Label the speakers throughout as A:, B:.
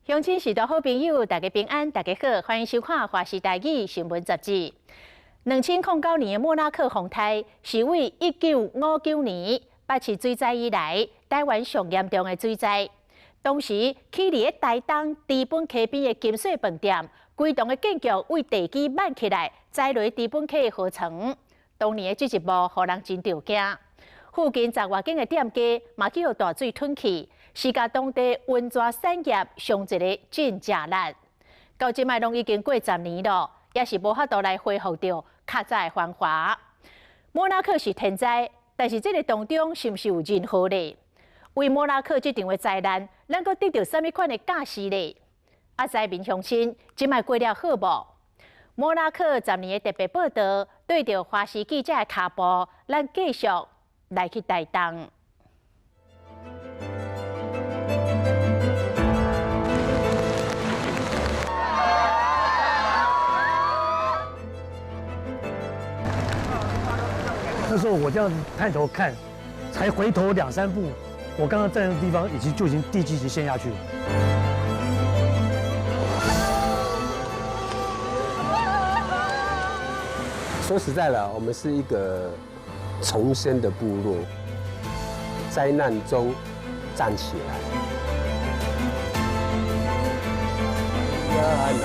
A: 鄉親序大好朋友，大家平安，大家好，歡迎收看《華視台語新聞雜誌》。2009年的莫拉克風颱是為1959年八七水災以來台灣上嚴重的水災。當時起佇咧台東知本溪邊的金穗飯店，規棟的建築為地基挽起來，栽落知本溪的河床。當年的這一幕，予人真著驚。附近十外間的店家嘛去予大水吞去，是共當地溫泉產業傷一个真正力。到這擺攏已經過十年咯，也是無法度來恢復著較早的繁華。莫拉克是天災，但是這个當中是毋是有人禍咧？為莫拉克這場的災難，咱閣得著啥物款的教示咧？啊，災民鄉親這擺過了好無？莫拉克十年的特別報導，對著華視記者的跤步，咱繼續來去台東。
B: 那時候我這樣子探頭看，才回頭兩三步，我剛剛站的地方已經就已經地基已經陷下去了。
C: 說實在的，我們是一個重生的部落，災難中站起來。呀那呀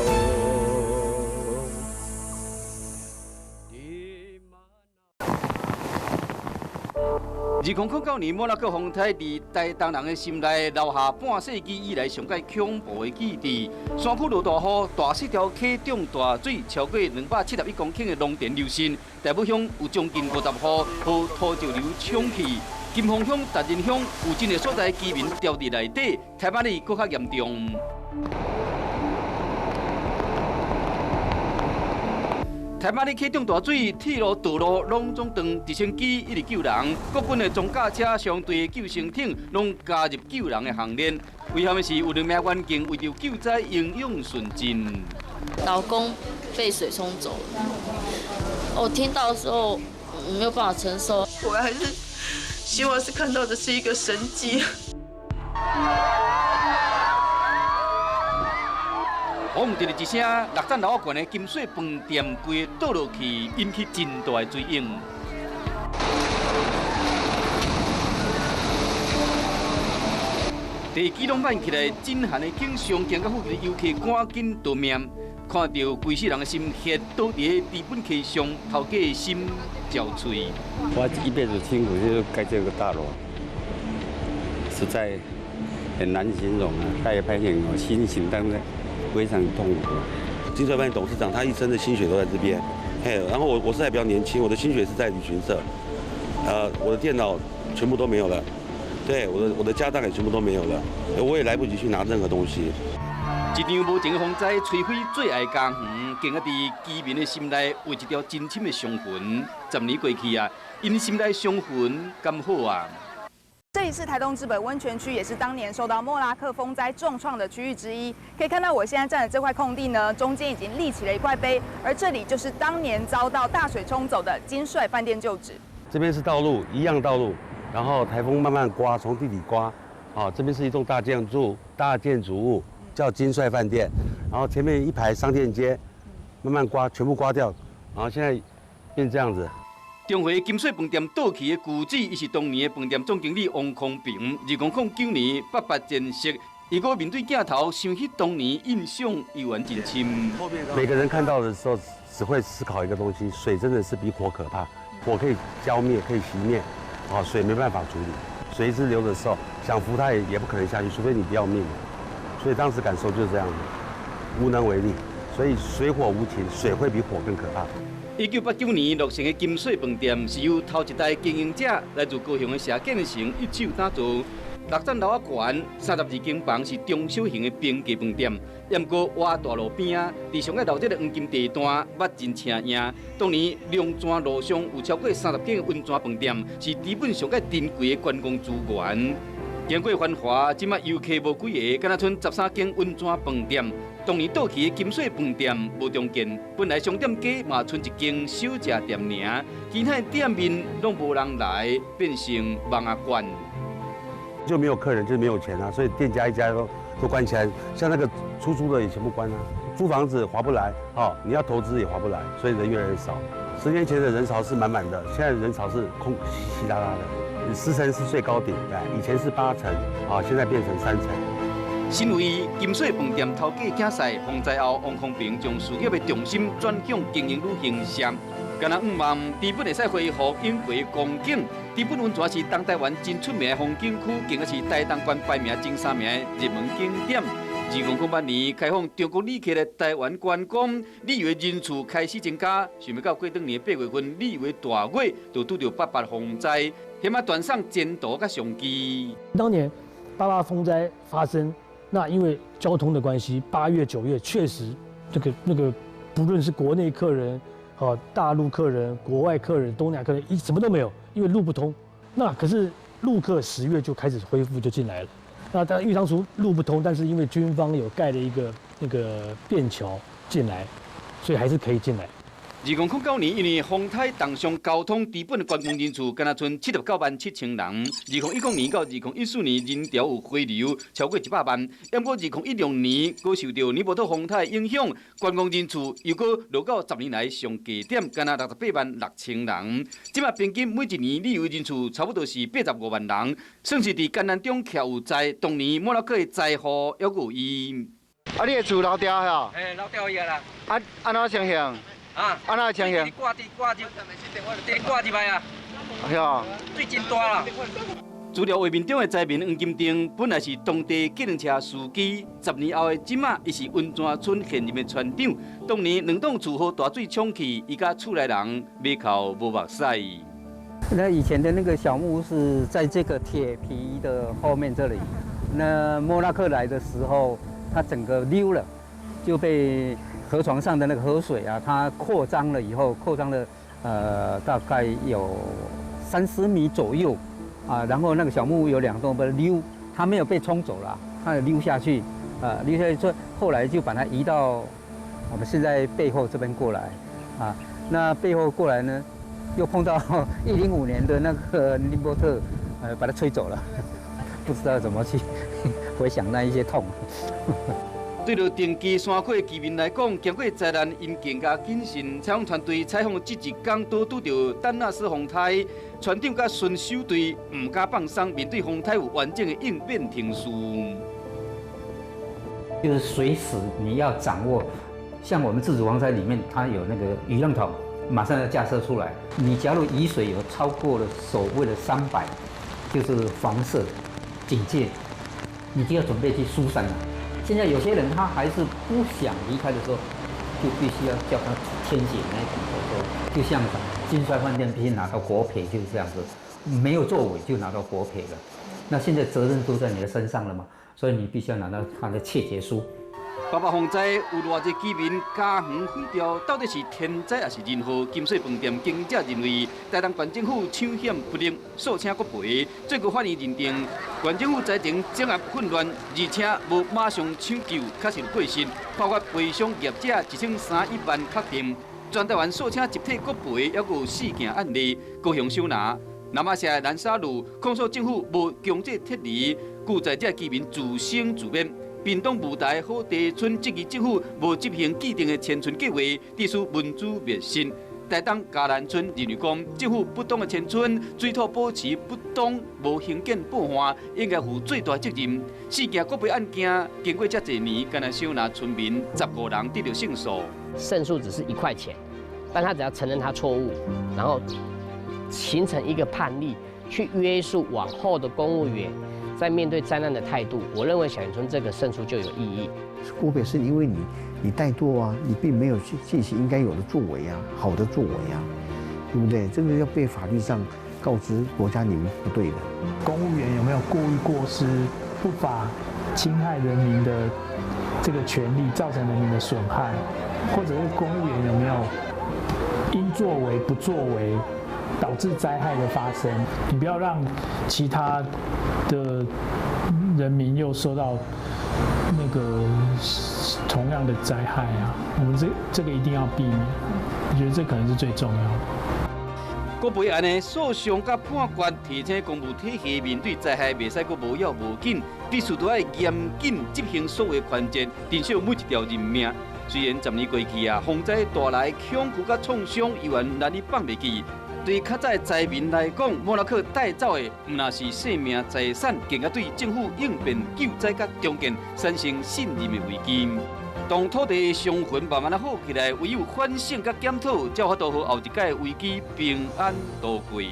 C: 哦。
D: 2009年莫拉克風颱佇台東人的心內留下半世紀以來上蓋恐怖的記憶。山區落大雨，大四條溪漲大水，超過271公頃的農田流失。大武鄉有將近50戶予土石流沖去。金峰鄉、達仁鄉有真濟所在居民掉佇內底，台北里閣較嚴重。台馬里溪漲大水，鐵路、道路攏總斷，直升機一直救人，國軍的裝甲車、商隊的救生艇攏加入救人的行列。遺憾的是，有兩名員警為著救災英勇殉職。
E: 老公被水沖走了，我聽到的時候沒有辦法承受。
F: 我還是希望是看到的是一個神蹟。
D: 轟的一聲，六層樓懸的金穗飯店規个倒落去，引起真大的水湧。地基攏挽起來，震撼的景象，驚甲附近的遊客趕緊逃命。看著規世人的心血倒佇咧知本溪上，頭家的心焦脆。
G: 我一輩子辛苦就是蓋這個大樓，實在很難形容啊！蓋拍片我心情當然非常痛苦。
H: 金穗飯店董事長他一生的心血都在這邊，嘿，然後我是還比較年輕，我的心血是在旅行社，我的電腦全部都沒有了，對，我的家當也全部都沒有了，我也來不及去拿任何東西。
D: 一場無情的風災摧毀最愛家園，更加佇居民的心內畫一條真深的傷痕。10年過去啊，𪜶心內傷痕敢好啊？
I: 這裡是台東知本溫泉區，也是當年受到莫拉克風災重創的區域之一。可以看到，我現在站的這塊空地呢，中間已經立起了一塊碑，而這裡就是當年遭到大水沖走的金帥飯店舊址。
H: 這邊是道路，一樣道路，然後颱風慢慢刮，從地底刮。啊，這邊是一棟大建築物，叫金帥飯店。然後前面一排商店街，慢慢刮，全部刮掉，然後現在變這樣子。
D: 中和金穗飯店倒去的舊址，伊是當年的飯店總經理王康平。2009年八八前夕，伊閣面對鏡頭，想起當年印象猶原真深。
H: 每個人看到的時候，只會思考一個東西：水真的是比火可怕。火可以澆滅，可以熄滅，啊，水沒辦法處理。水一直流的時候，想扶它也不可能下去，除非你不要命。所以當時感受就是這樣子，無能為力。所以水火無情，水會比火更可怕。
D: 1989年落成的金穗飯店是由頭一代經營者來自高雄的謝建成一手打造。六層樓仔懸，32間房是中小型的平價飯店。毋過倚大路邊仔，佇上蓋鬧熱的黃金地段，捌真車影。當年龍泉路上有超過30間溫泉飯店，是知本上蓋珍貴的觀光資源。經過繁華，這擺遊客無幾个，敢若賰13間溫泉飯店。當年倒去的金穗飯店無重建，本來商店街嘛賰一間小食店爾，其他店面攏無人來，變成網仔館。
H: 就沒有客人，就沒有錢啊，所以店家一家都關起來，像那個出租的也全部關了，租房子划不來，哦，你要投資也划不來，所以人越來越少。10年前的人潮是滿滿的，現在人潮是空稀稀拉拉的。10成是最高點，對，以前是8成，啊，現在變成3成。
D: 身為金穗飯店頭家競賽，風災後，王康平將事業的重心轉向經營旅行社。敢若向望知本會使恢復永過光景。知本溫泉是東台灣真出名的風景區，更加是台東縣排名前三名的熱門景點。2008年開放中國旅客來台灣觀光，旅遊人數開始增加。想欲到過當年8月份旅遊大月，就拄著八八風災，險仔斷送前途佮商機。
B: 當年八八風災發生，那因為交通的關係，8月9月確實那個，不論是國內客人、大陸客人、國外客人、東南亞客人，一什麼都沒有，因為路不通。那可是陸客10月就開始恢復，就進來了。那但因為當初路不通，但是因為軍方有蓋了一個那個便橋進來，所以還是可以進來。
D: 2009年，因為風颱重傷交通，知本的觀光人數敢若賰79萬7千人。2010年到2014年，人潮有回流超過100萬。毋過2016年，閣受著尼伯特風颱影響，觀光人數又閣落到10年來上低點，敢若68萬6千人。這馬平均每一年旅遊人數差不多是85萬人，算是佇艱難中徛有災。當年莫拉克的災禍猶閣有伊。
J: 啊，你的厝漏掉遐？
K: 嘿，漏掉去啦。
J: 啊，按怎情形？
K: 啊，
J: 按怎情形？
K: 掛佇掛入，佇掛入來啊！
J: 遐。
K: 水真大啦。
D: 資料畫面中的災民黃金定，本來是當地計程車司機，10年後的這馬，伊是溫泉村現任的村長。當年兩棟厝予大水沖去，伊佮厝內人馬哭無目屎。
L: 那以前的那個小木屋是在這個鐵皮的後面這裡。那莫拉克來的時候，它整個溜了，就被河床上的那個河水啊，它擴張了以後，擴張了大概有30米左右啊。然後那個小木屋有兩棟被溜，它沒有被沖走了，它有溜下去，啊，溜下去之後，後來就把它移到我們現在背後這邊過來，啊，那背後過來呢，又碰到105年的那個尼伯特，把它吹走了，不知道怎麼去回想那一些痛。
D: 對著定居山區的居民來講，經過災難，𪜶更加謹慎。採訪團隊採訪這一工都拄著丹那斯風颱，船長佮巡守隊毋敢放鬆，面對風颱有完整的應變程序。
L: 就是隨時你要掌握，像我們自主防災裡面，它有那個雨量筒，馬上要架設出來。你假如雨水有超過了所謂的300，就是黃色警戒，你就要準備去疏散了。現在有些人他還是不想離開的時候，就必須要叫他填寫那種口頭，就像金帥飯店必須拿到國賠就是這樣子，沒有作為就拿到國賠了。那現在責任都在你的身上了嘛，所以你必須要拿到他的切結書。
D: 八八風災有偌濟居民家園毀掉，到底是天災抑是人禍？金穗飯店經營者認為，台東縣政府搶險不力，訴請國賠。最高法院認定，縣政府災情掌握混亂，而且無馬上搶救，確實有過失，包括賠償業者1031萬確定。全台灣訴請集體國賠，猶閣有四件案例。高雄小拿、那瑪夏蘭沙路控訴政府無強制撤離，故在這居民自生自滅。屏東霧台好地村質疑政府無執行既定的遷村計劃，致使民主滅失。台東嘉蘭村認為講，政府不當的遷村，水土保持不當，無興建報岸，應該負最大責任。四件國賠案件經過遮濟年，敢若小拿村民15人得著勝訴。
M: 勝訴只是1塊錢，但他只要承認他錯誤，然後形成一個判例，去約束往後的公務員在面對災難的態度，我認為小林村這個勝訴就有意義。
N: 國賠是因為你怠惰啊，你並沒有去進行應該有的作為啊，好的作為啊，對不對？這個要被法律上告知國家你們不對的。
O: 公務員有沒有故意過失、不法侵害人民的這個權利，造成人民的損害，或者是公務員有沒有應作為不作為，導致災害的發生？你不要讓其他的人民又受到那個同樣的災害啊！我們這個一定要避免，我覺得這可能是最重要的。
D: 閣袂按呢訴訟佮判決，提醒公務體系面對災害袂使閣無要無緊，必須都愛嚴謹執行所有權責，珍惜每一條人命。雖然10年過去啊，風災帶來恐懼佮創傷，猶原難以放袂記。對較早災民來講，莫拉克帶走的毋但是性命財產，更加對政府應變救災佮重建產生信任的危機。當土地傷痕慢慢仔好起來，唯有反省佮檢討，才有法度予後一屆危機平安度過。